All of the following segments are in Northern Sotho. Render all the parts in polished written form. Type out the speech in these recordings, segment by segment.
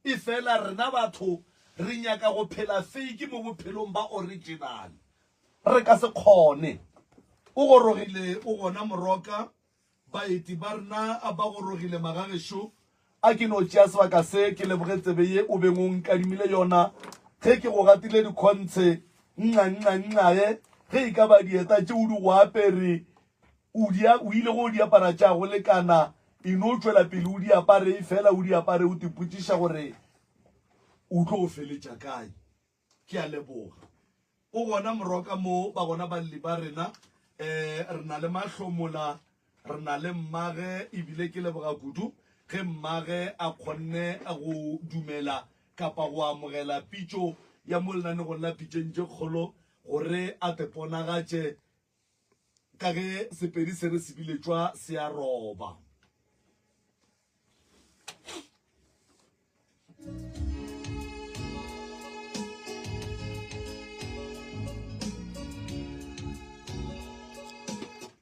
Efela rena batho re nyaka go phela fake mo bophelong ba original. Re ka se kgone. O gorogile o gona Moroka, baeti ba rena ba gorogile magagešo. A ke no tšea sebaka se ke leboge tsebe ye o beng o nkadimile yona ge ke go gatile dikhontshe nxa nxa nxae ge e ka ba dieta tše o di go apere o di o ile go di apara tša go lekana e no tšwela pele o di apare fela o di apare o tipotšiša gore o tlo go feletša kae. Ke a leboga. O gona Moroka mo, ba gona balli ba rena. Eh, re na le Mahlomola, re na le mmage, ebile ke leboga kudu ge mmage a kgonne go dumela kapa go amogela pitšo ya mo lenanegong la Pitšeng tše Kgolo gore a te ponagatše ka ge Sepedi se re se biletšwa se a roba.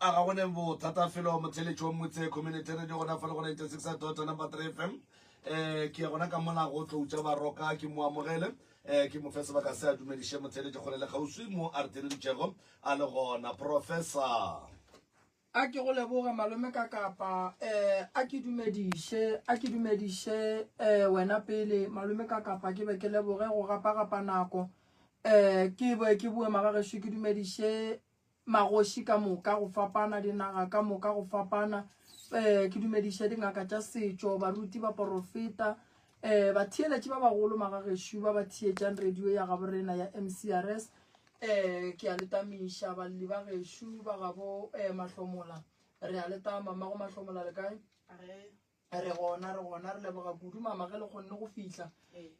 A ga go ne bothata felo motheletši wa Motse Community Radio gona fa le go 96 dot number 3 FM. Eh ke ya gona ka mola go tloutša baroka ke mo amogele eh ke mo fe sebaka se a dumediše motheletši kgole le kgauswi mo a re theleditšego a le gona professor. A ke go leboge malome ka kapa eh a ke dumediše a ke dumediše eh wena pele malome ka kapa ke be ke leboge go gapa gapa nako eh ke be ke boe magagešo ke dumediše magoši ka moka go fapana dinaga ka moka go fapana eh ke dumediše dingaka tša setšo baruti baporofeta eh batheeletši ba bagolo magagešo ba ba theetšang radio ya gaborena ya MCRS Eh, ke a le tamiša balli ba gešo ba gabo eh, Mahlomola. Re a le tama, mmago Mahlomola le kae? Re gona, re gona, re leboga kudu mama ge le kgonne go fihla.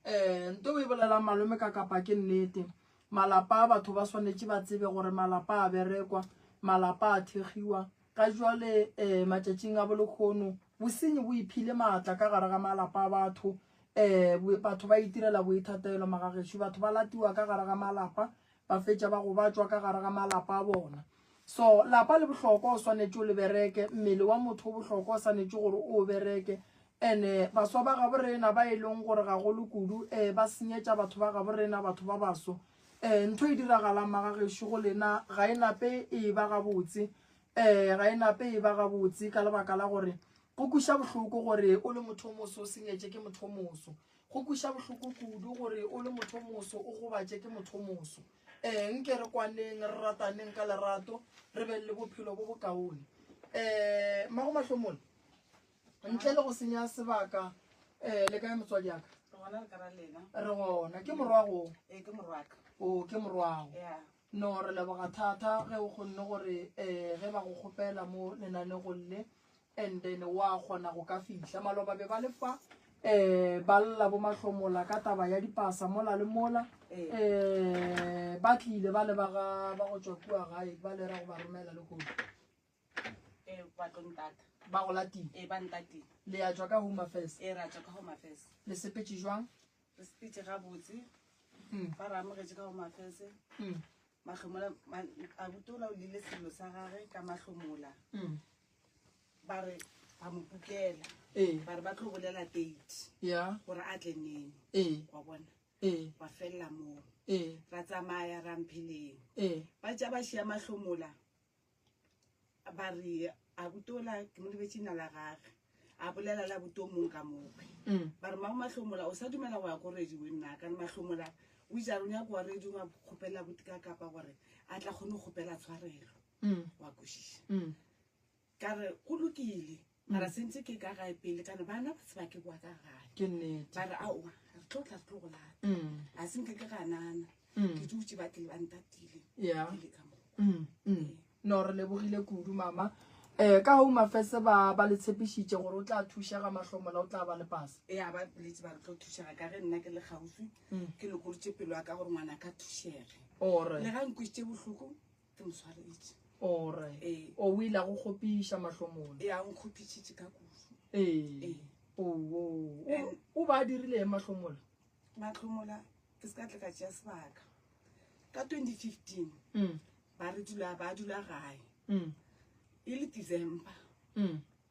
Eh, nto o e bolelang malome ka kapa ke nnete. Malapa a batho ba swanetše ba tsebe gore malapa a berekwa, malapa a thekgiwa. Ga jwale eh, matšatšing a bolekgono bosenyi bo iphile maatla ka gare ga malapa a batho. Um batho ba itirela boithatelo magagešo, batho ba latiwa ka gare ga malapa, ba fetša ba gobatšwa ka gare ga malapa a bona. So lapa le bohlokwa, o swanetše o le bereke, mmele wa motho o bohlokwa, o swanetše gore o o bereke. And baswa ba gabo rena ba e leng gore gagolo kudu um ba senyetša batho ba gabo rena, batho ba baso. Um ntho e diragalang magagešo go lena ga e nape e ba gabotse, um ga e nape e ba gabotse ka lebaka la gore Go kweša bohloko gore o le motho o moso o senyetše ke motho o moso. Go kweša bohloko kudu gore o le motho o moso o gobatše ke motho o moso. Ee, nke re kwaneng, re rataneng ka lerato, re beng le bophelo bo bokaone. Ee, Mmago Mahlomola, ntle le go senya sebaka, ee, le kae motswadi ya ka? Re gona le ka ra lena. Re gona. Ke morwago? Ee, ke morwaka. O, ke morwago. Yeah. No, re leboga thata ge o kgonne gore um ge ba go kgopela mo lenanegong le and then wa kgona go ka fihla. Maloba be ba le fa um ba lla bo mahlomola ka taba ya dipasa mola le mola um ba tlile ba le ba ga ba go tšwa kua gae ba le ra go ba romela le kodu. Ee, ba tlo ntata. Ba go latile? Ee, ba ntatile. Le ya tšwa ka Home Affairs? Ee, ra tšwa ka Home Affairs. Le sepetše jwang? Re sepetše gabotse. Ba re amogetše ka Home Affairs. Mahlomola, abuti ola o lile sello sa gage ka mahlomola. Ba re ba mo kukela. Ba re ba tlo bolela date. Gore a tle neng. Wa bona? Wa felela moo. Ra tsamaya ra Mpheleng. Ba tša ba šia mahlomola. Ba re abuti ola ke mo lebetše ina la gage. A bolela le abuti o mong ka mokwe. Ba re mago Mahlomola o sa dumela go ya ko radio nna ka re Mahlomola o itse a re o nyaka wa radio a kgopela abuti ka kapa gore a tla kgone go kgopela tshwarelo. Wa kwešiša. Ka re go lokile mara sentse ke ka gae pele kana bana ba tseba ke boa ka gae. Ke nnete. Ba re aowa re tlo tla re tlo go lata. A se nke ke ganana. Ke dutše ba tlile ba ntatile. Ke le ka mo. No re lebogile kudu mama. Eh ka Home Affairs ba ba le tshepišitše gore o tla thušega Mahlomola o tla ba le pasa. Ee ba boletse ba re tlo thušega ka ge nna ke le kgauswi ke lokolotše pelo ya ka gore ngwana ka thušege. Alright. Le ga nkwešitše bohloko ke mo swaretše. Alright. Ee. O o ile a go kgopiša Mahlomola. Ee a nkgopišitše ka kudu. Ee. Ee. Oo. O ba dirile eng Mahlomola? Mahlomola ke se ka tle ka tšea sebaka. Ka 2015 ba re dula ba dula gae. E le December.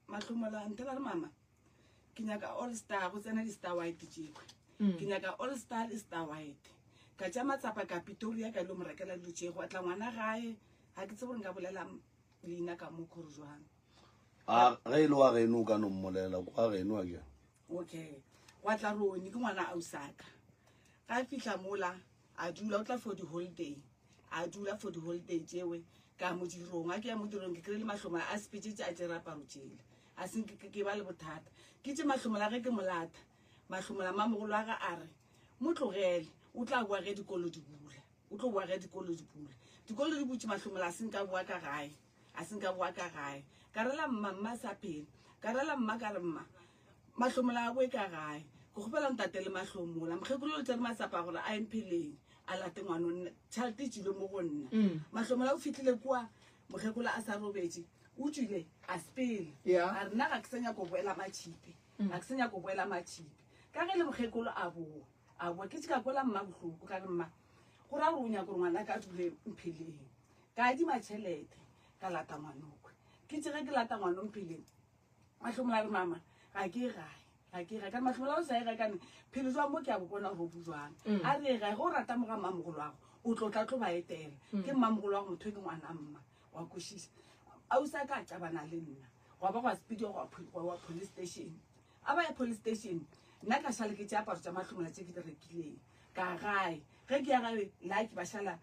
Mahlomola ntela re mama ke nyaka all star go tsena di star white tšekwe. Ke nyaka All Star le Star White. Ka tša matsapa ka Pitoria ka ilo mo rekela dilo tše. Gwa tla ngwana gae, ga ke tsebe gore nka bolela leina ka mo khore jwang. A ge e le wa geno o ka no mmolela, ke wa geno a ke? Okay. Gwa tla Roni, ke ngwana ausaka. Ga a fihla mola, a dula, o tla for di-holiday. A dula for di-holiday tšewe, ka ya modirong. Ga ke ya modirong, ke kry-ile Mahlomola a sepetšetše a tšere aparo tšela. A se nke ke ba le bothata. Ke tše Mahlomola ge ke mo lata, Mahlomola mamogolo wa ga a re, Mo tlogele, o tla boa ge dikolo di bula. O tlo boa ge dikolo di bula. Dikolo di butše, Mahlomola a se nka boa ka gae. A se nka boa ka gae. Ka rela mma, mma a sa phela. Ka rela mma ka re, Mma, Mahlomola a boe ka gae. Ke kgopela o ntatele Mahlomola. Mokgekolo o tšere matsapa a gore a ye Mpheleng a late ngwano. Nna, tšhelete e tšwile mo go nna. Mahlomola o fihlile kua mokgekolo a sa robetše. O tšwile a sepela. A re, Nna ga ke sa nyaka go boela Matšhipe. Ga ke sa nyaka go boela Matšhipe. Ka ge le mokgekolo a boa, a boa. Ke tše ka kwela mma bohloko, ka re, Mma, go ra gore o nyaka gore ngwanaka a dule Mpheleng. Ka adima tšhelete, ka lata ngwanokwe. Ke tše ge ke lata ngwano Mpheleng, Mahlomola a re, Mama, ga ke ye gae, ga ke ye gae. Ka re, Mahlomola, o sa ye gae kane phelo jwa mo ke a bo bona gore bo jwang. A re ye gae, ge o rata mo ga mmamogolo wago, o tlo tla tlo ba etela. Ke mmamogolo wago, motho e ke ngwana mma, wa kwešiša. Ausi a ka a qabana le nna, gwa ba gwa sepediwa gwa gwa wa police station. A ba ya police station, nna ka šala ke tše aparo tša Mahlomola tše ke di rekileng. Ka gae, ge ke ya gae, Lucky ba šala,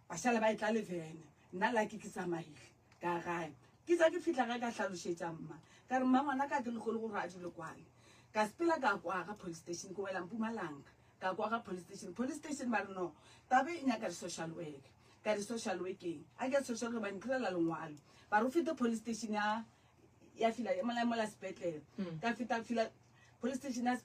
ba šala ba etla le vene. Nna Lucky ke tsamaile. Ka gae. Ke tša ke fihla gae ka hlalošetša mma. Ka re, Mma ngwana ka ke lekgolo gore a dule kwale. Ka sepela ka kwa ga police station, ke wela Mpumalanga. Ka kwa ga police station. Police station ba re no, taba e nyaka di-social work. Ka di-social workeng. A ke social work ba ntirela lengwalo. Ba re o fete police station ya ya fila mola mola sepetlele. Ka feta fila police station ya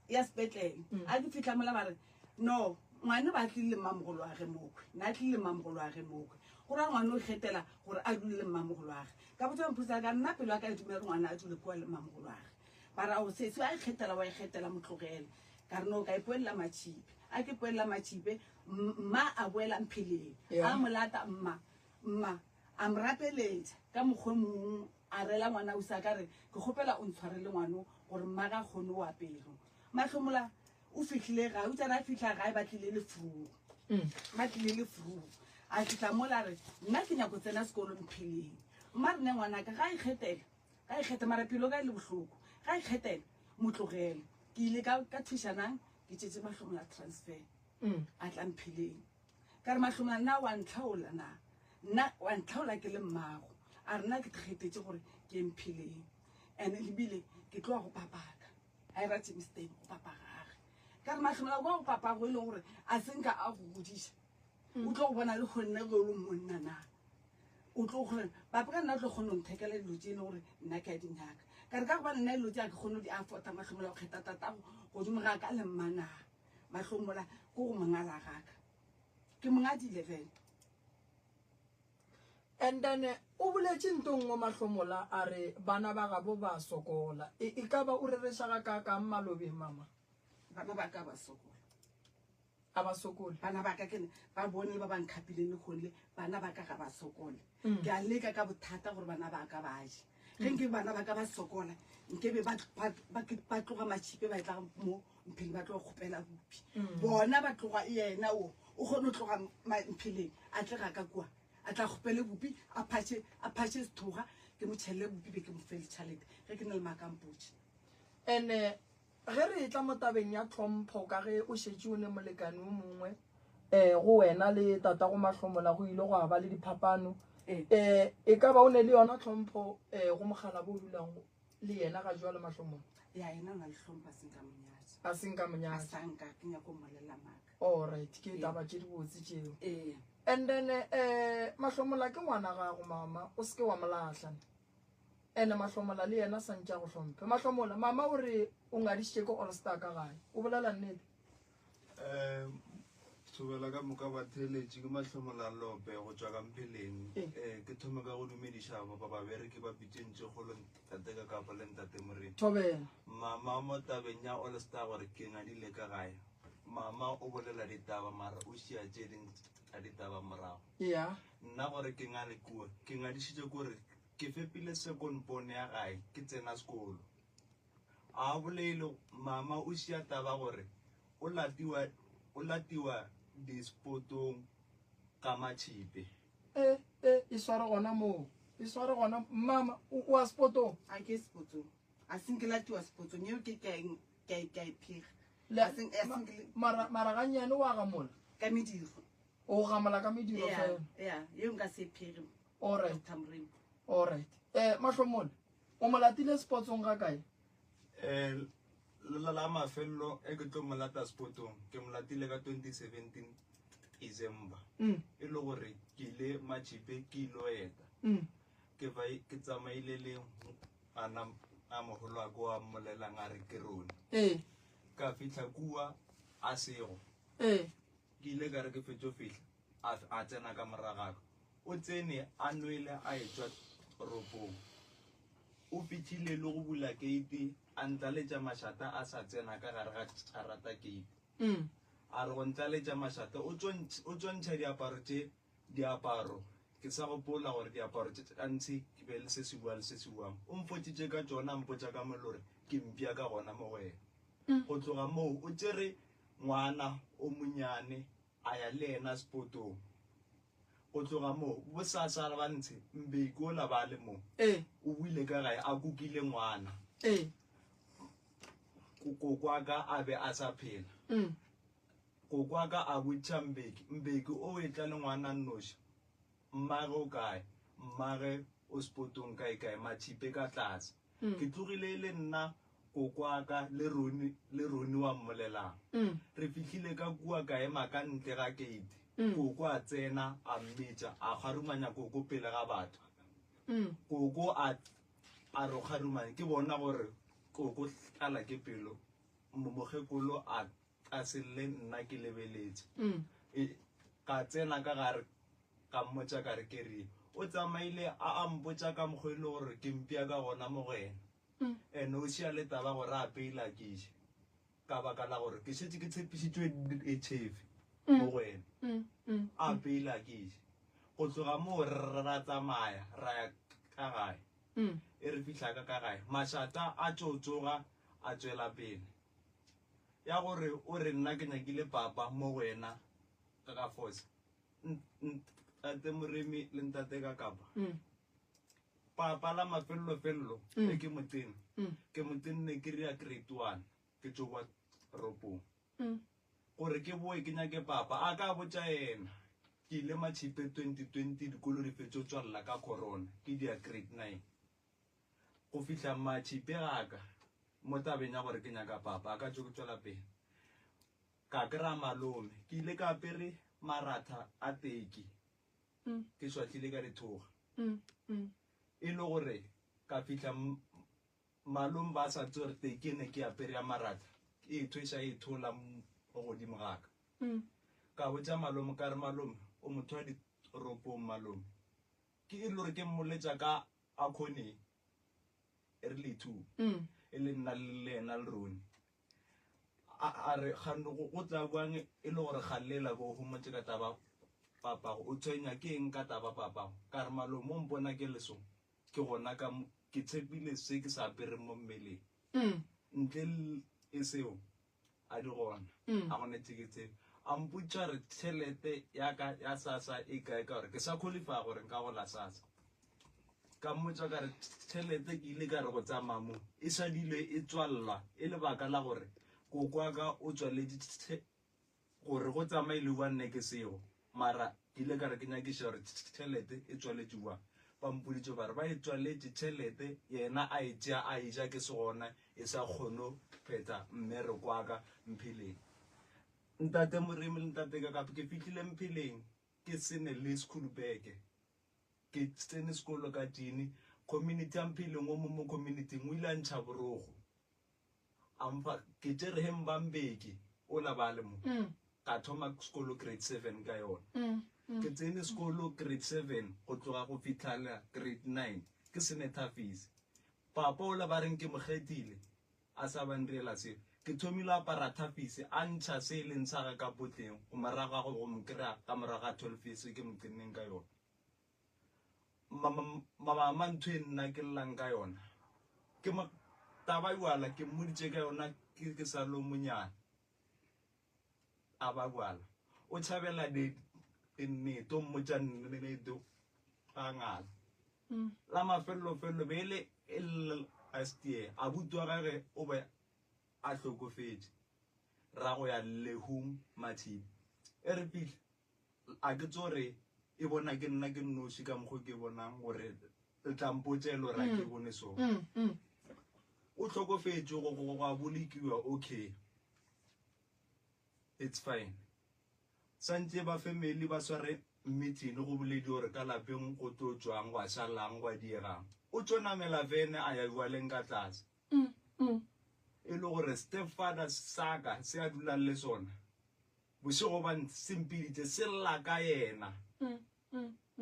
ya sepetlele. A ke fihla mola ba re no, ngwane ba tlile le mmamogolo wa ge mokwe. Na tlile le mmamogolo wa ge mokwe. Go ra ngwane o ikgethela gore a dule le mmamogolo wa ge. Ka botša maphodisa ka nna pelo ya ka e dumela gore ngwana a dule kua le mmamogolo wa ge. Ba ra o sesi a ikgethela wa ikgethela mo tlogele. Ka re no ka ipoelela Matšhipe. A ke poelela Matšhipe, mma a boela Mpheleng. A mo lata mma, mma a mo rapeletša ka mokgwa mong a rela ngwana ausi a ka re ke kgopela o ntshwarele ngwano gore mma ga kgone o apero. Mahlomola o fihlile gae, o tsena a fihla gae ba tlile le frugu. Ba tlile le frugu. A fihla mola re nna ke nyako tsena sekolo Mpheleng. Mma re ne ngwanaka ga ikgethela, ga ikgethe mara pelo ka e le bohloko. Ga ikgethela mo tlogele. Ke ile ka ka thušanang ke tšetse Mahlomola transfer. A tla Mpheleng. Ka re Mahlomola nna wa ntlhaola na? Nna wa ntlhaola ke le mmago. A re nna ke kgethetše gore ke Mpheleng. And ebile ke tloga go papaka. A e rate mistake go papa gage. Ka re Mahlomola kwa go papago e leng gore a se nka a go godiša. O tlo go bona le kgonne ge o le monna na. O tlo gore papa ka nna o tlo kgona go nthekela dilo tše e leng gore nna ke a di nyaka. Ka re ka gobane nna dilo tše a ke kgone go di afforda Mahlomola o kgetha tatago godimo ga ka le mma na. Mahlomola ke go mongala gaka. Ke mongadile fela. And then o boletše nto nngwe Mahlomola a re bana ba gabo ba sokola. E, e ka ba o rereša ga kaakang malobeng mama? Bana ba ka ba sokola. A ba sokole. Bana ba ka ke ba bone le ba ba nkhapileng le kgonle, bana ba ka ga ba sokole. Ke a leka ka bothata gore bana ba ka ba je. Ge nke bana ba ka ba sokola, nke be ba ba ba ba tloga Matšhipe ba etla mo Mpheleng ba tlo kgopela bupi. Bona ba tloga yena o o kgone go tloga Mpheleng a tle ga ka kua. A tla kgopele bupi a phatše a phatše sethoga ke mo tšhelele bupi be ke mo fe le tšhelete ge ke na le makampotše. Ene ge re etla mo tabeng ya tlhompho ka ge o šetše o ne molekane o mongwe um go wena le tatago Mahlomola go ile gwa ba le diphapano um e ka ba o ne le yona tlhompho um go mokgalabo o dulago le yena ga jwale Mahlomola? Ya yena o na le tlhompho a seng ka monyatša. A seng ka monyatša. A sa nka ke nyako mmolelela maaka. All right, ke taba tše dibotse tšeo. Ee. And then eh Mahlomola ke ngwana gago mama, o seke wa mo lahla. Ene Mahlomola le yena santše a go hlomphe. Mahlomola, mama o re o ngadišitše ke All Star ka gae. O bolela nnete? Um thobela ka moka batheeletši ke Mahlomola Lope go tšwa ka Mpheleng. Eh ke thome ka go dumediša ba babereki ba pitšeng tše kgolo ntate ka kapa le ntate Moremi. Thobela. Mama mo tabeng ya All Star gore ke ngadile ka gae. Mama o bolela ditaba mara o šia tše ding tša ditaba morago. Yeah. Nna gore ke ngale kua, ke ngadišitše kore ke fepile second born ya gae ke tsena sekolo. A bolele mama o šia taba gore. O latiwa, o latiwa dispotong ka matšhipe. E, e, e sware gona moo. E sware gona. Mama, o, o a spotong? A ke spotong. A se nke latiwa spotong. Yeo ke, ke a e, ke a e, ke a e phega. Le, A se, a se nke le- mara, mara gannyane o a gamola. Ka mediro. O gamola ka mediro Ya, fela. ya, yeo nka se e phege. Alright. Doctor Moremi. Alright. Eh, Mahlomole, o mo latile spotsong ga kae? Eh, la la mafelelo e ke tlo mo lata spotong ke mo latile ka 2017 December. Mm. E le gore ke ile Matšhipe ke ilo eta. Mm. Ke ba ke tsamaile le ngwana a mogolo a ko a mmolelang a re ke rone. Ee. Ka fihla kua a sego. Ee. Ke ile ka re ke fetšo fihla a, a tsena ka morago ga ka. O tsene a nwele a etšwa toropong. O fihlile le go bula keiti a ntlaletša mašata a sa tsena ka gare ga tšarata keiti. A re go ntlaletša mašata o tšo o tšo ntšha diaparo tše diaparo ke sa gopola gore diaparo tše tša ntshe ke be le se se bua le se se buang. O mpotšitše ka tšona a mpotša ka molore ke mpša ka gona mo go yena. Go tloga moo o tšere ngwana o monyane a ya le yena sepotong. Go tloga moo, bosasa ba ntshe Mbeki ola ba le mo. Ee. O boile ka gae a kukile ngwana. Ee. Koko wa ka a be a sa phela. Mm. Koko wa ka a botša Mbeki, Mbeki o etla le ngwana nnoši. Mmage o kae? Mmage o sepotong kae kae, Mathipe ka tlase. Mm. Ke tlogile e le nna, koko wa ka le Roni, le Roni wa mmolelang. Mm. Re fihlile ka kua ka ema ka ntle ga keiti. Mm. Koko a tsena a mmitša, a kgarumanya koko pele ga batho. Mm. Koko a a re o kgarumanya, ke bona gore koko tlala ke pelo. Mokgekolo a a se lle nna ke lebeletše. Mm. E, ka tsena ka gare ka mmotša ka re ke rile o tsamaile a a mpotša ka mokgwa e le gore ke mpša ka gona mo go yena. Mm. Ene o šia le taba gore a apeile a ke je ka baka la gore ke šetše ke tshepišitšwe etšhefe mo go yena. Mm. Mm. A apeile a ke je. Go tloga moo re ra tsamaya ra ya ka gae. Mm. E re fihla ka ka gae mašata a tšo tsoga a tšwela pele. Ya gore o re nna ke nyakile papa mo go yena ka ka force. Ntate Moremi le ntate ka kapa. Mm. Papa la mafelelo-felelo Mm. e ke motene. Mm. Ke motenne ke ria grade 1 ke tšo boa toropong. Mm. Gore ke boe ke nyake papa a ka botša yena. Ke ile Matšhipe 2020 dikolo di fetšo tswalela ka corona ke dia grade 9. Go fihla Matšhipe ga ka mo tabeng ya gore ke nyaka papa a ka tšo ke tšwela pele. Ka kry-a malome ke ile ka apere maratha a teki Mm. ke šwahlile ka dithoga. Mm. Mm. E le gore ka fihla malome ba sa tsebe gore teki e ne ke apere ya maratha e ithweša e thola mo godimo ga ka. Mm. Ka botša malome ka re malome o motho wa ditoropong malome. Ke e le gore ke mmoletša ka a khone e re le two. Mm. E le nna le yena le Roni. A a re kgane go go tla bjang e le gore galela bo homotše ka taba papago o tshwenya ke eng ka taba papago ka re malome o mpona ke le so ke gona ka mo ke tshepile se ke sa apereng mo mmeleng. Mm. Ntle le seo a di gona. Mm. A gona tše ke tsebe. A mpotša re tšhelete ya ka ya SASSA e kae ka gore ke sa qualify gore nka gola SASSA. Ka mmotša ka re tšhelete ke ile ka re go tsamaya mo e šadile e tswallwa e lebaka la gore koko wa ka o tswaletše gore go tsamaile bjang nne ke sego mara ke ile ka re ke nyakiša gore tšhelete e tswaletše bjang. Ba mpoditše ba re ba e tswaletše tšhelete yena a e tšea a e ja ke se gona e sa kgone phetha mmereko wa ka Mpheleng. Ntate Moremi le ntate Kakape ke fihlile Mpheleng ke sene le school bag. Ke tsene sekolo ka tšene community ya Mpheleng o mo mo community o ile a ntšha borogo. A mpha ke tšere he Mbambeki o la ba le mo. Mm. Ka thoma sekolo grade 7 ka yona. Mm. Mm. Ke tsene sekolo grade 7 go tloga go fihla grade 9 ke sene thafisi. Papa o la ba reng ke mo kgethile a sa ba ndirela seo. Ke thomile apara thafisi a ntšha se e leng sa ga ka potleng go morago ga go mo kry-a ka morago ga 12 years ke mo tsenneng ka yona. Mama ntho e nna ke llang ka yona ke mo taba jwala ke mmoditše ka yona ke ke sa lo monyane. a ba bjala o tšhabela nnete o mmotša nnete a ngala la mafelelo-felelo be e le e last year abuti wa gage o be a hlokofetše ra go ya lehung mathibe e re fihla a ke tso re e bona ke nna ke nnoši ka mokgo ke bonang gore le tla mpotša e le gore a ke bone so o hlokofetše go go go a bolokiwa okay it's fine santše ba family ba sware meeting go boledi gore ka lapeng go tlo tšwang gwa šalang gwa diegang o tšo namela vene a ya jwaleng ka tlase e le gore stepfather saka se a dulang le sona bošego ba se mpiditše se lla ka yena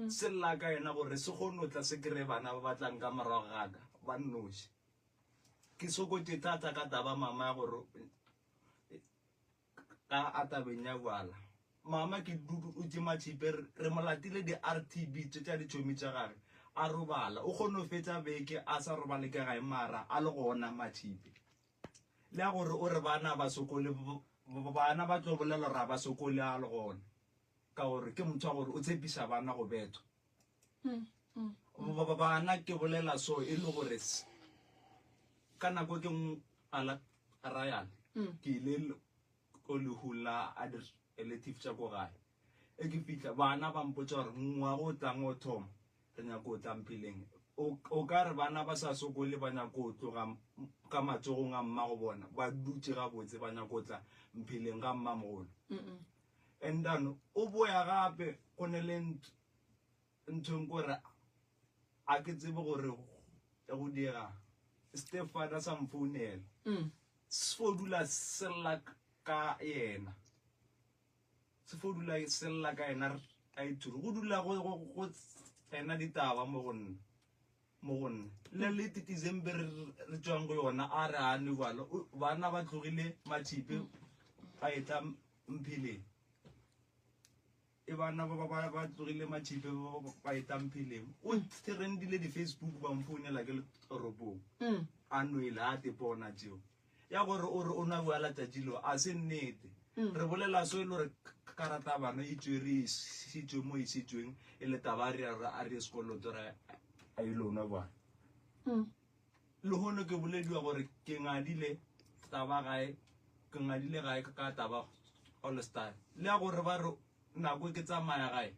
se lla ka yena gore se kgone go tla se kry-e bana ba batlang ka morago gaka ba nnoši ke sokotše thata ka taba mama ya gore ka a tabeng ya bjala mama ke dutše matšhipe re mo latile di-rtb tše tša ditšhomi tša gage a robala o kgone go fetša beke a sa robale ka gae mara a le gona matšhipe le ya gore o re bana ba sokole bana ba tlo bolela gore a ba sokole a le gona ka gore ke motho wa gore o tshepiša bana go bethwa bana ke bolela so e le gore ka nako ke ala ryan ke ile ko lehung la a di-relative tša ko gae e ke fitlha bana ba mpotsa gore ngwago o tlang o thoma re nyako o tlang peleng o ka re bana ba sa sokole ba nyako o tloga ka matsogong a mma go bona ba dutše gabotse ba nyako tla mpheleng ga mmamogolo and then o boya gape go ne le nthong kore a ke tsebe gore go dira stepfather sa mfounela mm. se fo dula sella ka yena se fo dula sella ka yena a ithuri go dula go tsena ditaba mo go nna mo go nna le le titizembe re tswang go yona a re a ne jalo bana ba tlogile matšhipe ba etla mpheleng E bana ba ba ba tlogile matšhipe ba eta mpheleng o trendile di-facebook ba mfounela ke le toropong mm. a nwele a tepona tšeo ya gore o re o nwa bjala tšatši leo a se nnete mm. re bolela so e le gore karata bana e tswere e šitšwe mo e šitšweng e le taba a re a re sekoloto re a ile o nwa bjala mm. Lehono ke bolediwa gore ke ngadile taba gae, ke ngadile gae ka taba all star. Le ya gore ba re nako ke tsamaya gae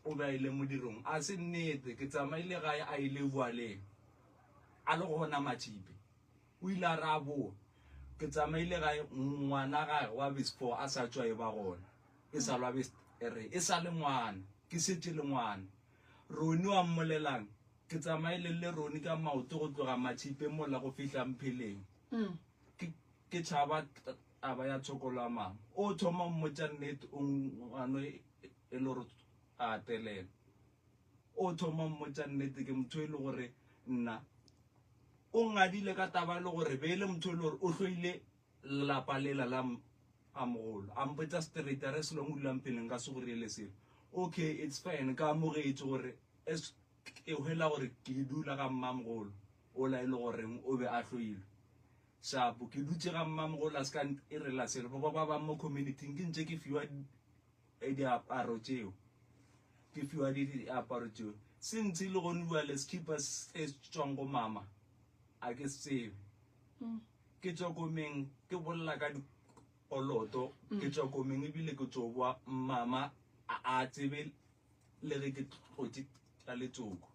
o be a ile modirong. A se nnete, ke tsamaile gae a ile boaleng. A le gona Matšipe. O ile a re a boa. Ke tsamaile gae ngwana gage wa base 4 a sa tšwa e ba gona. E sa lwa base 3. E sa le ngwana. Ke šetše le ngwana. Roni wa mmolelang? Ke tsamaile le Roni ka maoto go tloga Matšhipe mola go fihla Mpheleng. Ke, ke tšhaba taba ya tshokolo ya mama. O thoma mmotša nnete o ngwano e e le gore a telela. O thoma mmotša nnete ke motho e le gore nna o ngadile ka taba e le gore be e le motho e le gore o hloile lelapa lela la a mogolo a mpotsa straight a re selong o dulang pele nka se go riele selo okay it's fine ka amogetše gore as ke hwela gore ke dula ga mmamogolo ola e le goreng o be a hloilwe shapo ke dutše ga mmamogolo a se ka irela selo ba ba ba mo community ke ntse ke fiwa diaparo tšeo ke fiwa diaparo tšeo se ntse le gone bua le skipper se tswang go mama a ke se tsebe mm. Ke tšwa komeng ke bolela ka dikoloto, ke tšwa komeng ebile ke tšo boa mama a tsebe le ge ke tlotše ka letsoko.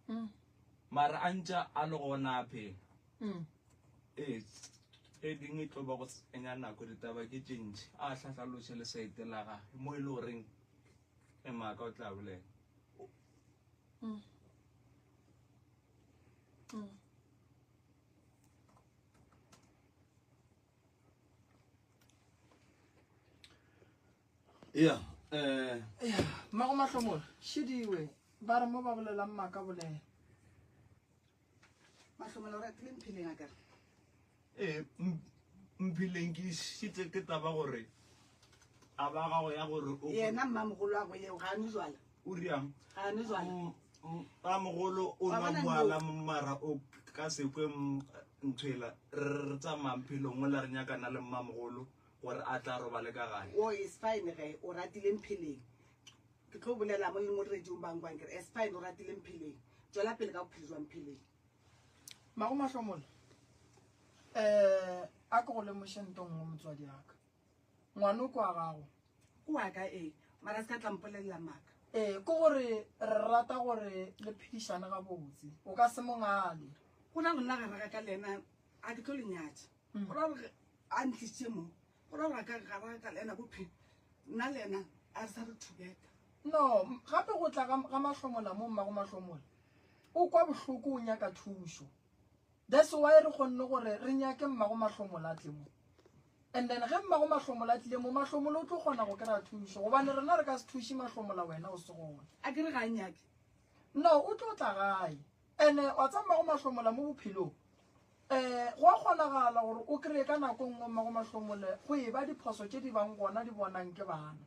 Mara a ntša a le gona a phela. Ee, tše dingwe e tlo ba go senya nako ditaba ke tše ntši. A hlahlaloše le saete la gage mo e le goreng e maaka o tla bolela. ya eh ya mmago mahlomola šidiwe ba re mo ba bolelang maaka bolela mahlomola o ratile mpheleng a kare ee mphileng ke šitse ke taba gore a ba gago ya gore yena mmamogolo wa go yeo ga a nwe jwala O riang? Ga a nwe jwala. Mmamogolo o Wa nwa bona bjala mara o ka se kwe ntho ela. Re re tsamayang phelong mola re nyakana le mmamogolo. Gore a tla robale ka gae. O is fine ge o ratile Mpheleng. Ke tlo bolela mo le mo radiong ba nkwang ke re is fine o ratile Mpheleng. Tšwela pele ka bophelo jwa Mpheleng. Mago Mahlomola, eh a ke go lemoše nto nngwe motswadi aka. Ngwano ke wa gago. Ke wa ka ee, mara se ka tla mpolelela maaka. Ee, ke gore re rata gore le phedišane gabotse. O ka se mo ngale. Go na le nna gare ga ka le yena a ke tlo le nyatša. Go ra gore a ntlišitše mo, go ra gore a ka gare ga ka le yena bophelo, nna le yena a re sa re together. No, gape go tla ga, ga Mahlomola mo, mmago Mahlomola. O kwa bohloko o nyaka thušo. That's why re kgonne gore re nyake mmago Mahlomola a tle mo. And then ge mmago Mahlomola a tlile mo, Mahlomola o tlo kgona go kry-a thušo gobane rena re ka se thuše Mahlomola wena o se gona. A ke re ga a nyake? No, o tlo tla gae. And wa tseba mmago Mahlomola mo bophelong, um go a kgonagala gore o kry-e ka nako e nngwe mmago Mahlomole go e ba diphoso tše di bang gona di bonang ke bana.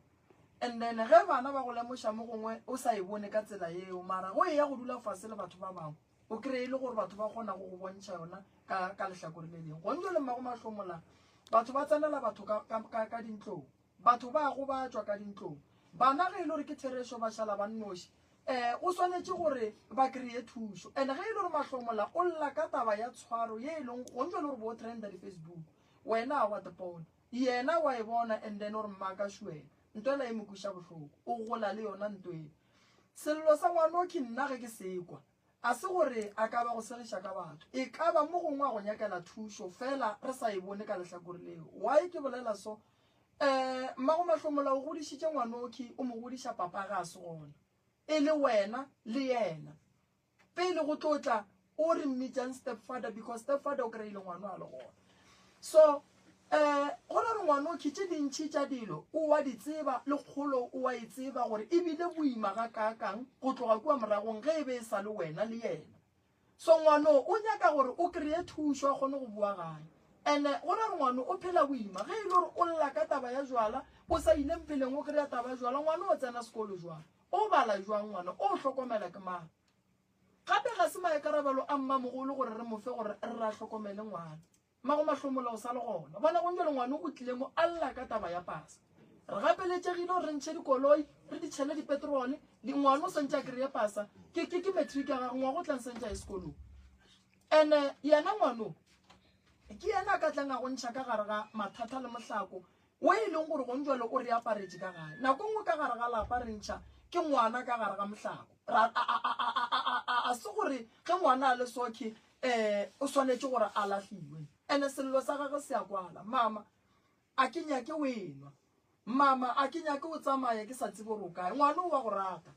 And then ge bana ba go lemoša mo gongwe o sa e bone ka tsela yeo, mara go eya go dula fase le batho ba bangwe o kry-e e le gore batho ba kgona go go bontšha yona ka, ka lehlakore le lengwe. Gone jwale mmago Mahlomola batho ba tsenela batho ka, ka, ka, ka dintlong, batho ba gobatšwa ka dintlong. Bana ge e le gore ke therešo ba šala ba nnoši, um o swanetše gore ba kry-e thušo. And ge e le gore Mahlomola o lla ka taba ya tshwaro ye e leng gone jwale gore bo trenda di-Facebook, wena wa tepona, yena wa e bona and then o re mmaka šuela nto ela e mo kweša bohloko, o gola le yona nto ela. Sello sa ngwanokhi nna ge ke se kwa, a se gore a ka ba go segiša ka batho, e ka ba mo gongwe a go nyakela thušo fela re sa e bone ka lehlakore leo. Why ke bolela so? Um mmago Mahlomola o godišitše ngwanokhi, o mo godiša papa ga a se gona, e le wena le yena. Pele go tlo tla o re mmitšang step father because step father o kry-ile ngwano a le gona. So um go ra gore ngwanokhi tše dintšhi tša dilo o wa di tseba le kgolo o wa e tseba gore e bile boima ga kaakang go tloga kua moragong ge e be e sa le wena le yena. So ngwano o nyaka gore o kry-e thušo a kgone go boa gae. And-e go ra gore ngwano o phela boima ge e le gore o lla ka taba ya jwala o sa ile mpheleng o kry-a taba ya jwala ngwano o tsena sekolo jwang? O bala jwang ngwana o hlokomela ke mang? Gape ga se maikarabelo a mmamogolo gore re mo fe gore re ra hlokomele ngwana. Mmago Mahlomola o sa le gona. Bona gong jwale ngwana o tlile mo a lla ka taba ya pasa. Re gapeletšegile gore re ntšhe dikoloi, re di tšhele dipetrole, di ngwana o swantše a kry-e pasa. Ke ke ke matric ya gagwe ngwaga o tlang swantše a ye sekolong. Ene yena ngwano ke yena a ka tlang a go ntšha ka gare ga mathata le mohlako wo e leng gore gong jwale o re aparetše ka gae. Nako nngwe ka gare ga lapa re ntšha ke ngwana ka gare ga mohlako. Ra, a, a, a, a, a, a, a, a se gore ge ngwana a le sokhe um o swanetše gore a lahliwe. Ene sello sa gagwe se a kwala. Mama, a ke nyake o enwa. Mama, a ke nyake o tsamaya ke sa tsebe gore o kae. Ngwana o wa go rata.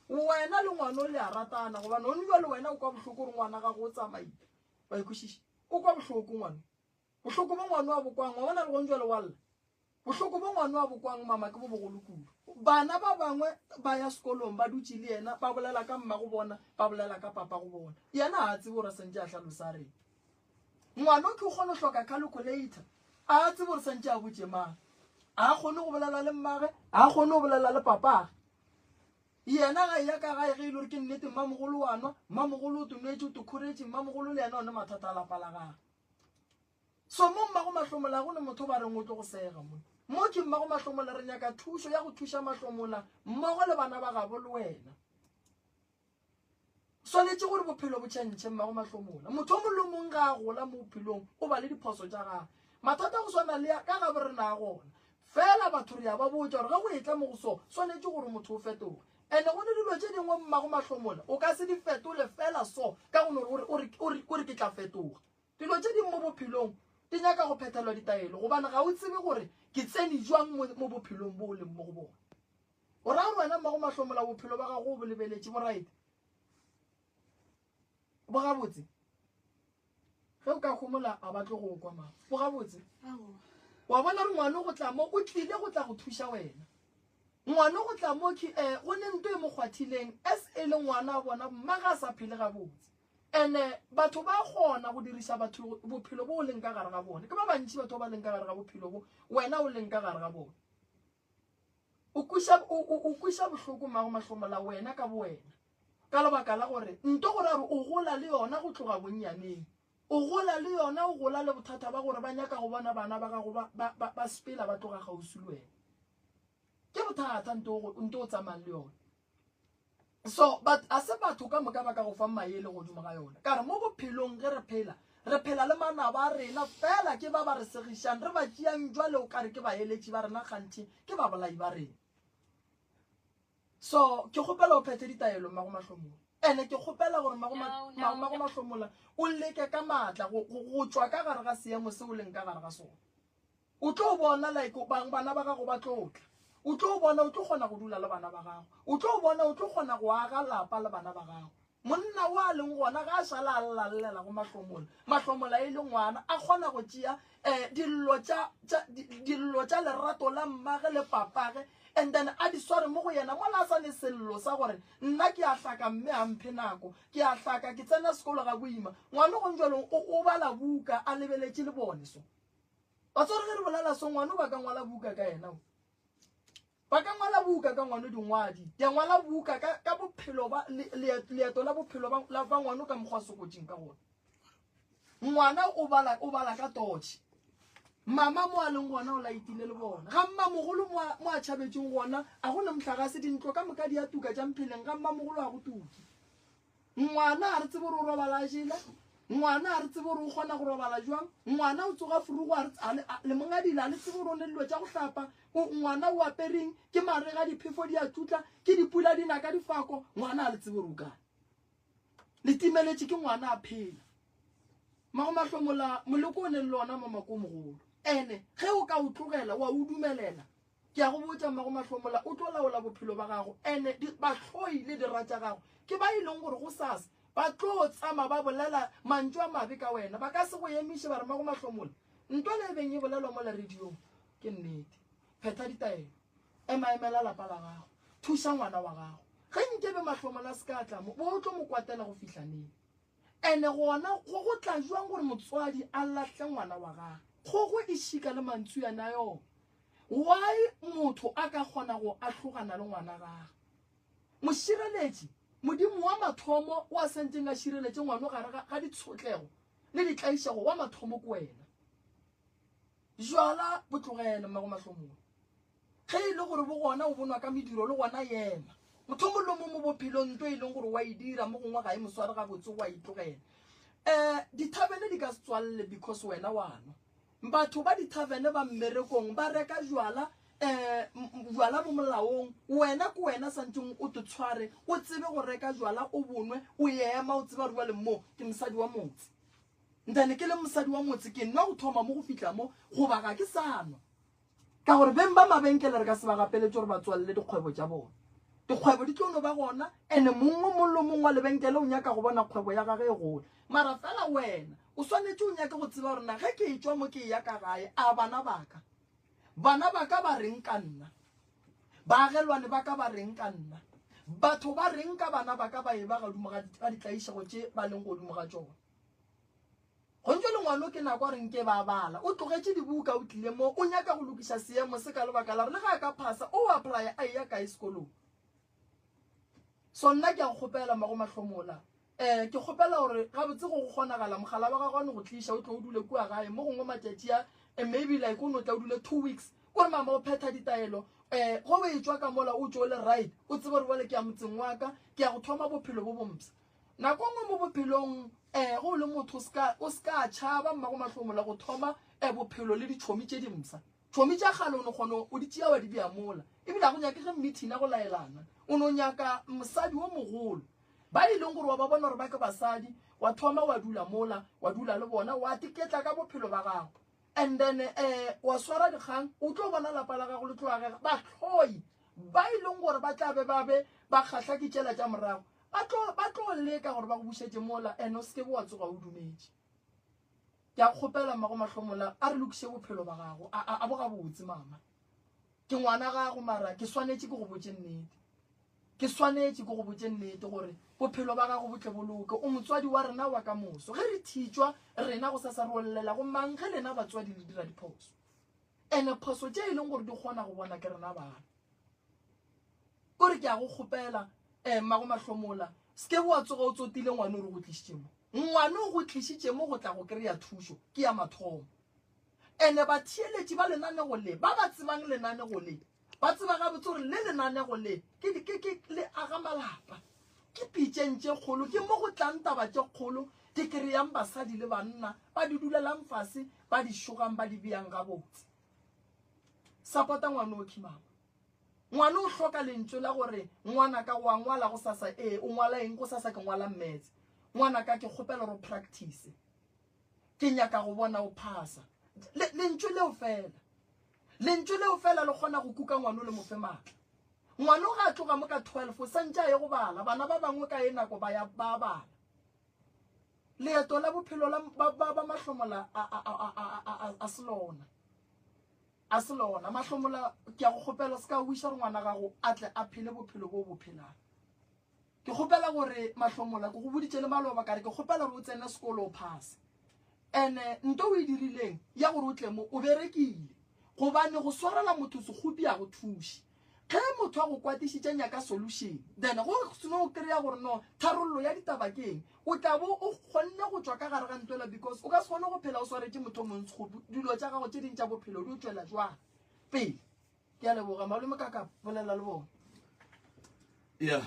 Wena le ngwana o le a ratana gobane gone jwale wena o kwa bohloko gore ngwana gago o tsamaile. Wa e kwešiša? O kwa bohloko ngwana. Bohloko bo ngwano a bo kwang, wa bona le gong jwale wa lla. Bohloko bo ngwano a bo kwang, mama, ke bo bogolo kudu. Bana ba bangwe ba ya sekolong ba dutše le yena, ba bolela ka mmago bona, ba bolela ka papago bona. Yena ga a tsebe gore santše a hlalosa a reng. Ngwano ke o kgona go hloka calculator, a a tsebe gore santše a botše mang. A kgone go bolela le mmage, a kgone go bolela le papage. Yena ga eya ka gae ge e le gore ke nnete mmamogolo wa nwa, mmamogolo o tonwetše, o tokhoretše, mmamogolo le yena one mathata a lapa la gagwe. So mo mmago Mahlomola go ne motho ba reng o tlo go sega mo. Mo ke mmago Mahlomola re nyaka thušo ya go thuša Mahlomola mmogo le bana ba gabo le wena. Swanetše gore bophelo bo tšhentšhe mmago Mahlomola. Motho o mongwe le mongwe ga a gola mo bophelong o ba le diphoso tša gagwe. Mathata go swana le ka ga bo rena a gona. Fela batho re a ba botša gore ge go etla mo go so swanetše gore motho o fetoge. And go ne dilo tše dingwe mmago Mahlomola o ka se di fetole fela so ka go no gore o re ke tla fetoga. Dilo tše dingwe mo bophelong di nyaka go phethelwa ditaelo gobane ga o tsebe gore ke tsene jwang mo, mo bophelong bo o leng mo go bona. O ra gore wena mmago Mahlomola bophelo ba gago o bo lebeletše bo right? Bo gabotse? Ge o ka homola a ba tlo go kwa mama. Bo gabotse? Wa bona gore ngwana go tla mo o tlile go tla go thuša wena. Ngwana go tla mo ke eh go ne nto e mo kgwathileng as e le ngwana a bona mma ga a sa phele gabotse. Ene batho ba kgona go diriša batho bophelo bo o leng ka gare ga bone. Ke ba bantši batho ba ba leng ka gare ga bophelo bo wena o leng ka gare ga bone. O kweša o, o, o kweša bohloko mmago mahlomola wena ka bowena. Ka lebaka la gore nto gore a re o gola le yona go tloga bonnyaneng. O gola le yona, o gola le bothata ba gore ba nyaka go bona bana ba gago ba, ba, ba, ba sepela ba tloga kgauswi le wena. Ke bothata nto o, nto o tsamayang le yona. So, but a se batho ka moka ba ka go fang maele godimo ga yona. Ka re mo bophelong ge re phela, re phela le manaba a rena fela ke ba ba re segišang, re ba tšeang jwale o kare ke baeletši ba rena kganthe ke babolai ba rena. So, ke kgopela o phethe ditaelo Mmago Mahlomola. Ene ke kgopela gore Mmago Mmago Mahlomola o leke ka maatla go, go, go tšwa ka gare ga seemo se o leng ka gare ga sona. O tlo bona like bang bana ba gago ba tlo tla. O tlo bona o tlo kgona go dula le bana ba gago. O tlo bona o tlo kgona go aga lapa le bana ba gago. Monna wa a leng gona ga a šala a lla llela go Mahlomola. Mahlomola e le ngwana a kgona go tšea um dillo tša tša dillo tša lerato la mmage le papage and then a di sware mo go yena mola a sa ne sello sa gore nna ke a hlaka mme a mphe nako ke a hlaka ke tsena sekolo ga boima. Ngwana gong jwalo o bala buka a lebeletše le bone so. Batswadi ge re bolela so ngwano ba ka ngwala buka ka yena o. Ba ka ngwala buka ka ngwano dingwadi. Dia ngwala buka ka ka bophelo ba leeto la bophelo ba la ba ngwano ka mokgwa sokotšeng ka gona. Ngwana o bala o bala ka torch. Mama mo a leng gona o laitile le bona. Ga mmamogolo mo mo a tšhabetšeng gona a go ne mohlagase dintlo ka moka di a tuka tša mpheleng ga mmamogolo a go tuki. Ngwana a re tsebe gore o robala a jele. Ngwana a re tsebe gore o kgona go robala jwang. Ngwana o tsoga furugo a re le mongadile a le tsebe gore o ne dilo tša go hlapa. Ngwana o apereng ke marega diphefo di a tšutla ke dipula di na ka difako. Ngwana a le tsebe gore o kae. Le timeletše ke ngwana a phela. Mago mahlomola moleko o neng le ona mo mako mogolo. Ene ge o ka o tlogela wa o dumelela Ke a go botša, mmago Mahlomola o tlo laola bophelo ba gago, ene bahloi le dira tša gago ke ba e leng gore gosasa ba tlo tsama ba bolela mantšu a mabe ka wena. Ba ka se go emiše ba re, Mmago Mahlomola, ntwa le e beng e bolelwa mola radiong ke nnete. Phetha ditaelo. Ema emela lapa la gago. Thuša ngwana wa gago. Ge nkebe Mahlomola a se ka a tla mo, bo o tlo mo kwatela go fihla neng? Ene gona go go tla jwang gore motswadi a lahle ngwana wa gagwe? Kgogo e šika le mantsuane a yona. Why motho a ka kgona go ahlogana le ngwana gagwe? Mošireletši, Modimo wa mathomo o a santšeng a šireletše ngwano gare ga, ga ditshotlego le ditlaišego, wa mathomo ke wena. Jwala bo tlogele, mmago mahlomola. Ge e le gore bo gona o bonwa ka mediro le gona yema. Mothomollo mo mo bophelong nto e leng gore wa e dira mo gongwe ga e mo sware gabotse wa e tlogela. Um dithabene di ka se tswalele because wena wa nwa. Batho ba dithavene ba mmerekong ba reka jwala um jwala bo molaong wena ke wena santšeng o te tshware o tsebe go reka jwala o bonwe o ema o tseba gore jwale mo ke mosadi wa motse. Ntane ke le mosadi wa motse ke nwa go thoma mo go fihla mo goba ga ke sa nwa. Ka gore beng ba mabenkele re ka se ba gapeletše gore ba tswalele dikgwebo tša bona. Dikgwebo di tlo no ba gona ene mong o mong le o mong wa lebenkele o nyaka go bona kgwebo ya gage e gola. Mara fela wena o swanetše o nyake go tseba gore na ge ke etšwa mo ke eya ka gae a bana ba ka bana ba ka ba reng ka nna? Baagelwane ba ka ba reng ka nna? Batho ba reng ka bana ba ka ba eba godimo ga ditlaišego tše ba leng godimo ga tšona? Gontšo le ngwano ke nako a re nke ba bala. O tlogetše dibuka o tlile mo o nyaka go lokiša seemo se ka lebaka la gore le ge a ka phasa o applya a eya kae sekolong. So nna ke a go kgopela mmago Mahlomola um ke kgopela gore gabotse go go kgonagala mogala wa gago a no go tliša o tlo o dule kua gae mo gongwe matšatši a eh, maybe like o no tla o dule 2 weeks kore mama o phetha ditaelo um go o etšwa ka mola o tšo o le right o tsebe gore bjale ke ya motseng wa ka ke ya go thoma bophelo bo bompsha. Nako nngwe mo bophelong um go le motho o se ka tšhaba mmago mahlomola go thoma um bophelo le ditšhomi tše dimpsha. Tšhomi tša kgale o no kgona o di tšea wa di bea mola. Ebile ga go nyakege meeting ya go laelana. O no nyaka mosadi o mogolo. Ba e leng gore wa ba bona gore ba ke basadi, wa thoma wa dula mola, wa dula le bona, wa tiketla ka bophelo ba gago. And then um wa swara dikgang, o tlo bona lapa la gago le tlo agega. Bahloi ba e leng gore ba tla be ba be ba kgahla ke tšela tša morago, Ba tlo, ba tlo leka gore ba go bušetše mola, and o se ke be wa tsoga o dumetše. Ke a kgopela, mmago Mahlomola, a re lokiše bophelo ba gago. A, a, a bo gabotse, mama. Ke ngwana gago, mara ke swanetše ke go botše nnete. Ke swanetše ke go botše nnete gore bophelo ba gago bo tle bo loke. O motswadi wa rena wa ka moso. Ge re thitšwa, rena gosasa re o llela go mang ge lena batswadi le dira diphoso? Ene phoso tše e leng gore di kgona go bona ke rena bana. O re ke a go kgopela um mmago Mahlomola, se ke wa tsoga o tsotile ngwana o re go tlišitše mo. Ngwane o go tlišitše mo go tla go kry-a thušo ke ya mathomo. Ene batheeletši ba lenanego le, ba ba tsebang lenanego le, ba tseba gabotse gore le lenanego le ke, ke, ke, le aga malapa. Ke pitšeng tše kgolo, ke mo go tlang taba tše kgolo di kry-ang basadi le banna, ba di dulelang fase, ba di šogang, ba di beyang gabotse. Sapota ngwanoki mama. Ngwana o hloka lentšu la gore ngwanaka o a ngwala gosasa ee o ngwala eng gosasa ke ngwala mmetse. Ngwanaka ke kgopela gore o practice. Ke nyaka go bona o phasa. Le, lentšu leo fela. Lentšu leo fela le kgona go kuka ngwana o le mofe maatla. Ngwana o ga a tloga mo ka 12 o santše a ye go bala. Bana ba bangwe ka e nako ba ya ba bala. Leeto la bophelo la ba, ba, ba mahlomola a, a, a, a, a, a, a se lona. A se lona. Mahlomola, ke a go kgopela, se ka wiša gore ngwana gago a tle a phele bophelo bo bo phelang. Ke kgopela gore Mahlomola, ke go boditše le maloba ka re ke kgopela gore o tsene sekolo o phase. Ene nto o e dirileng ya gore o tle mo, o berekile. Gobane go swarela motho sekgopi a go thuše. Ge motho a go kwatišitše nyaka solution, then go seno o kry-a gore no tharollo ya ditaba ke eng, o tla bo o kgonne go tšwa ka gare ga ntwela because o ka se kgone go phela o swaretše motho o mongwe sekgopi. Dilo tša gago tše ding tša bophelo di o tšwela jwang pele? Ke a leboga malome ka ka bolela le bona. Ya,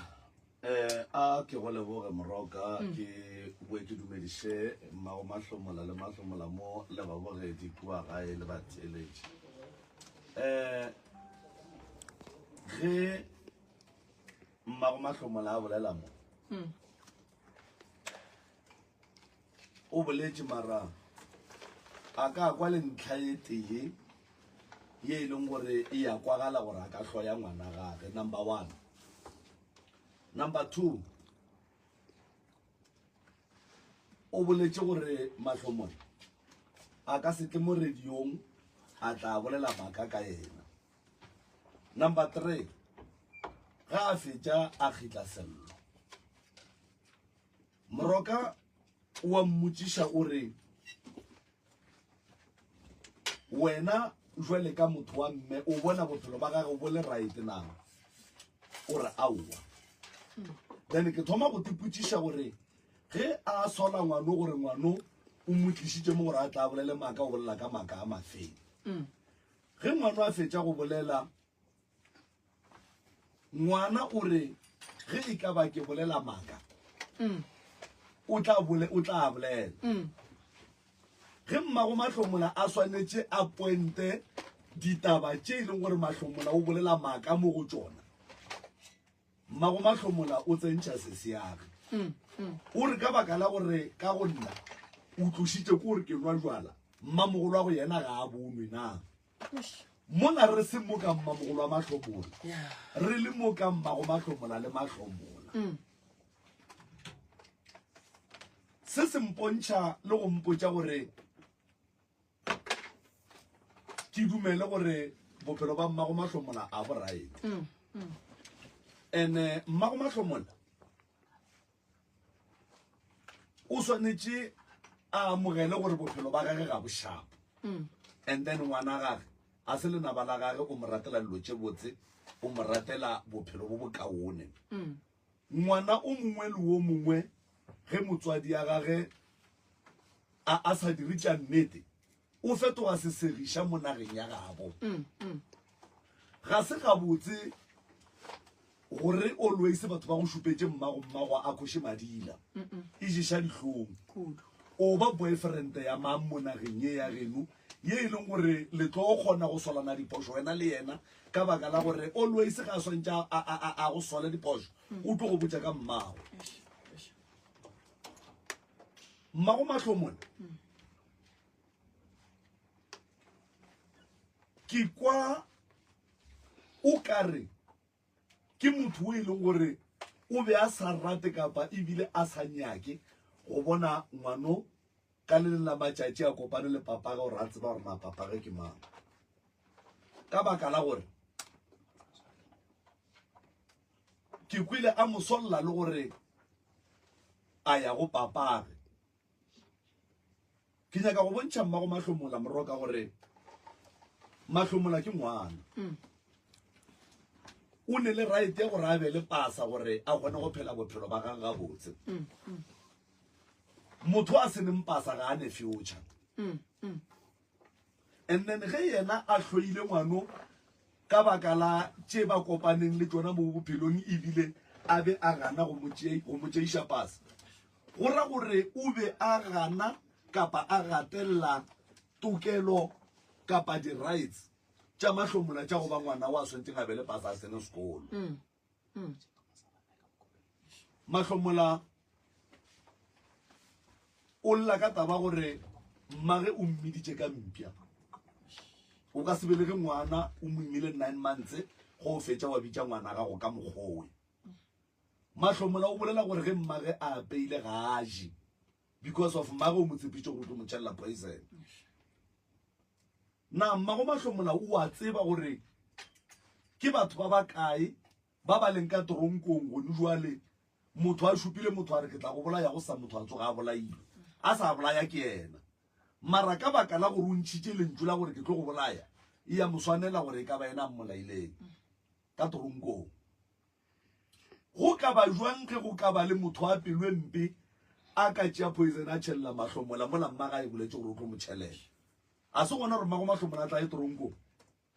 eh a ke go leboge moroka mm. ke boe ke dumediše mmago mahlomola le mahlomola mo le babogedi kua gae le batheeletši eh ge mmago mahlomola a bolela mo mm. O boletše mara a ka kwa le ntlha e tee ye e leng gore e ya kwagala gore a ka hloya ngwana gage number one number two o boletše gore mahlomole a ka se tle mo radiong a tla bolela maaka ka yena number three ga a fetša a kgitla sello Moroka o a mmotšiša o re, Wena jwale ka motho wa mme o bona bophelo ba gage bo le right na? O re aowa. Then ke thoma go tipotšiša gore ge a sola ngwano gore ngwano o mo tlišitše mo gore a tla bolele maaka o bolela ka maaka a mafeng. Ge ngwano a fetša go bolela Ngwana o re ge e ka ba ke bolela maaka mm. o tla bole o tla bolela mm. ge mmago mahlomola a swanetše a pointe ditaba tše e leng gore mahlomola o bolela maaka mo go tšona mmago mahlomola o tsentšha seseage mm, mm. o re ka baka la gore ka go nna o tlošitše ko gore ke nwa jwala mmamogolo wa go yena ga a bonwe na Mola re se mo ka mmamogolo wa mahlomola, re le mo ka mmago mahlomola le mahlomola. Mm. Se se mpontšha le go mpotša gore ke dumele gore bophelo ba mmago mahlomola a bo right. Mm, mm. Ene mmago mahlomola o swanetše a amogele gore bophelo ba gage ga bo shapo mm. and then ngwana gage a se lenaba la gage o mo ratela dilo tše botse o mo ratela bophelo bo bokaone mm. ngwana o mongwe le wo mongwe ge motswadi ya gage a a sa dire tša nnete o fetoga sesegiša mo nageng ya gabo mm, mm. Ga se gabotse gore always batho ba go šupetše mmago mmago a khoše madila e ješa dihlong. O ba boyfriend ya mang mo nageng ye ya geno ye e leng gore le tlo kgona go solana diphošo wena le yena ka baka la gore always ga a swantše a go sole diphošo o tlo go botša ka mmago. Mmago Mahlomola Ke kwa o ka re ke motho o e leng gore o be a sa rate kapa ebile a sa nyake go bona ngwano ka le leng la matšatši a kopane le papage gore a tseba gore na papage ke mang. Ka baka la gore ke kwele a mo solla le gore a ya go papage. Ke nyaka go bontšha mmago Mahlomola Moroka gore Mahlomola ke ngwana. Mm. O ne le right ya gore a be le pasa gore a kgone go phela bophelo ba gagwe gabotse. Mm, mm. Motho a se neng pasa ga a ne future. And then ge yena a hloile ngwano ka baka la tše ba kopaneng le tšona mo bophelong ebile a be a gana go mo tšeiša pasa, go ra gore o be a gana kapa a gatelela tokelo kapa di-rights tša mahlomola tša go ba ngwana wa swanetšeng a be le pasa a tsene sekolo. Mahlomola o lla ka taba gore mmage o mmiditše ka mpša. O ka se belege ngwana o mo imile 9 months go o fetša wa bitša ngwana gago ka mokgowe. Mahlomola o bolela gore ge mmage a apeile ga a je because of mmage o mo tshepitše gore o tlo mo tšhelela poison. Na mmago Mahlomola o a tseba gore ke batho ba bakae ba ba leng ka toronkong gone jwale motho a šupile motho a re ke tla go bolaya go sa motho a tsoga a bolailwe a sa bolaya ke yena mara ka baka la gore o ntšhitše lentšu la gore ke tlo go bolaya e ya mo swanela gore e ka ba yena a mmolaileng ka toronkong go ka ba jwang ge go ka ba le motho a pelo e mpe a ka tšea poison a tšhelela mahlomola mola mmaga e boletse gore o tlo mo tšhelela a se gona gore mmago mahlomola a tla ye toronkong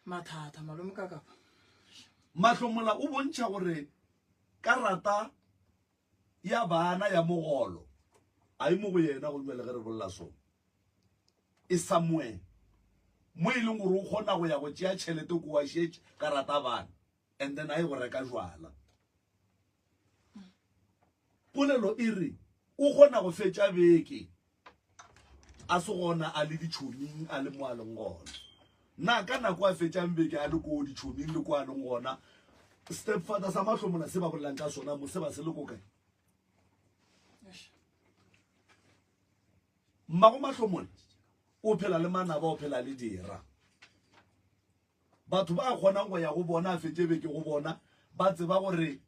Mathata malome ka kapa. Mahlomola o bontšha gore karata ya bana ya mogolo a e mo go yena go jwale ge re bolela so e somewhere mo e leng gore o kgona go ya go tšea tšhelete ko wa šetše karata bana and then a ye go reka jwala. Polelo e re o kgona go fetša beke a se gona a le ditšhoming a le mo a leng gona. Na ka nako a fetšang beke a le ko ditšhoming le ko a leng gona, stepfather sa mahlomola se ba bolelang ka sona mo se ba se le ko kae? Mmago mahlomola o phela le manaba, o phela le dira. Batho ba kgonang go ya go bona a fetše beke go bona ba tseba gore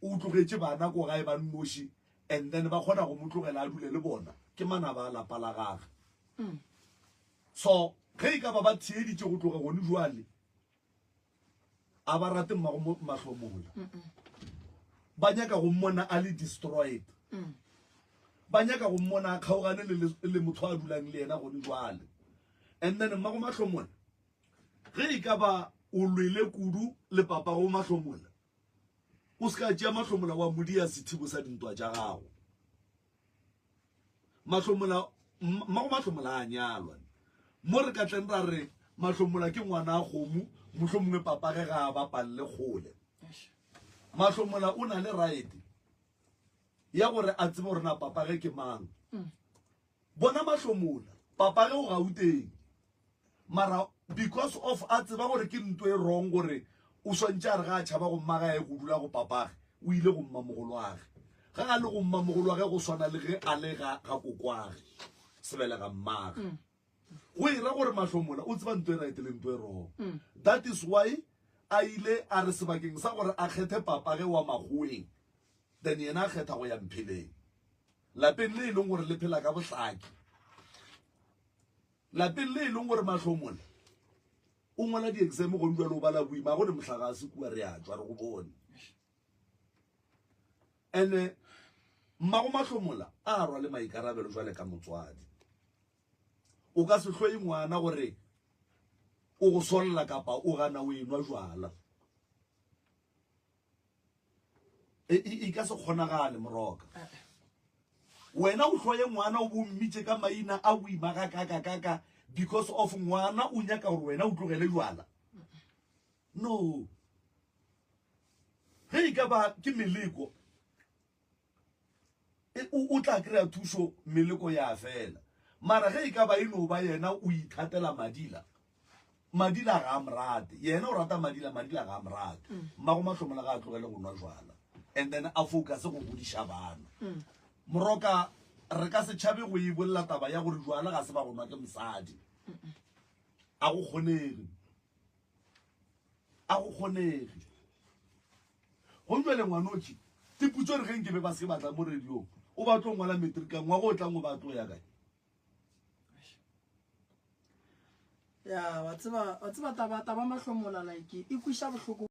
o tlogetše bana ko gae ba nnoši and then ba kgona go mo tlogela a dule le bona ke manaba a lapa la gage. So ge e ka ba ba theeditše go tloga gone jwale a ba rate mmago mahlomola, ba nyaka go mmona a le destroyed, ba nyaka go mmona a kgaogane le motho a dulang le yena gone jwale. And then mmago mahlomola ge e ka ba o lwele kudu le papago mahlomola, o se ka tšea mahlomola wa mo dia sethibo sa dintwa tša gago. Mahlomola, mmago mahlomola a nyalwa. Mo re ka tleng ra re mahlomola ke ngwana a kgomo, mohlomongwe papage ga a bapalle kgole. Mahlomola o na le right ya gore a tsebe gore na papage ke mang. Bona mahlomola, papage o Gauteng. Mara because of a tseba gore ke nto e wrong gore o swantše a re ga a tšhaba go mma ga ye go dula go papage, o ile go mmamogolwage. Ge a le go mmamogolwage go swana le ge a le ga ga kokwage, sebelega mmage. Go e ra gore mahlomola o tseba nto e right le nto e wrong. That is why a ile a re sebakeng sa gore a kgethe papage wa makgoweng, then yena a kgetha go ya Mpheleng. Lapeng le e leng gore le phela ka bohlaki. Lapeng le e leng gore mahlomola o ngwala di-exam gone jalo o bala boima go ne mohlagase kua re a tšwa re go bone. Ene mmago mahlomola a rwale maikarabelo jwale ka motswadi. O ka se hloye ngwana gore o go solla kapa o gana o enwa jwala. E, e, e ka se kgonagale moroka. Wena o hloye ngwana o bo mmitše ka maina a boima ga kaka kaka because of ngwana o nyaka gore wena o tlogele jwala. No. Ge e ka ba ke meleko e, o, o tla kry-a thušo meleko ya fela. Mara ge e ka ba e no ba yena o ithatela madila, Madila ga a mo rate. Yena o rata Madila, Madila ga a mo rate. Mmago Mahlomola ga a tlogele go nwa jwala. And then a focus go godiša bana. Moroka re ka se tšhabe go e bolela taba ya gore jwala ga se ba go nwa ke mosadi. A go kgonege. A go kgonege. Go jwale ngwanotši, tiputso re ge nke be ba se batla mo radiong. O ba tlo ngwala matric ngwaga o tlang o ba tlo ya kae? Ya, wa tseba, wa tseba taba, taba mahlomola like e kwiša bohloko.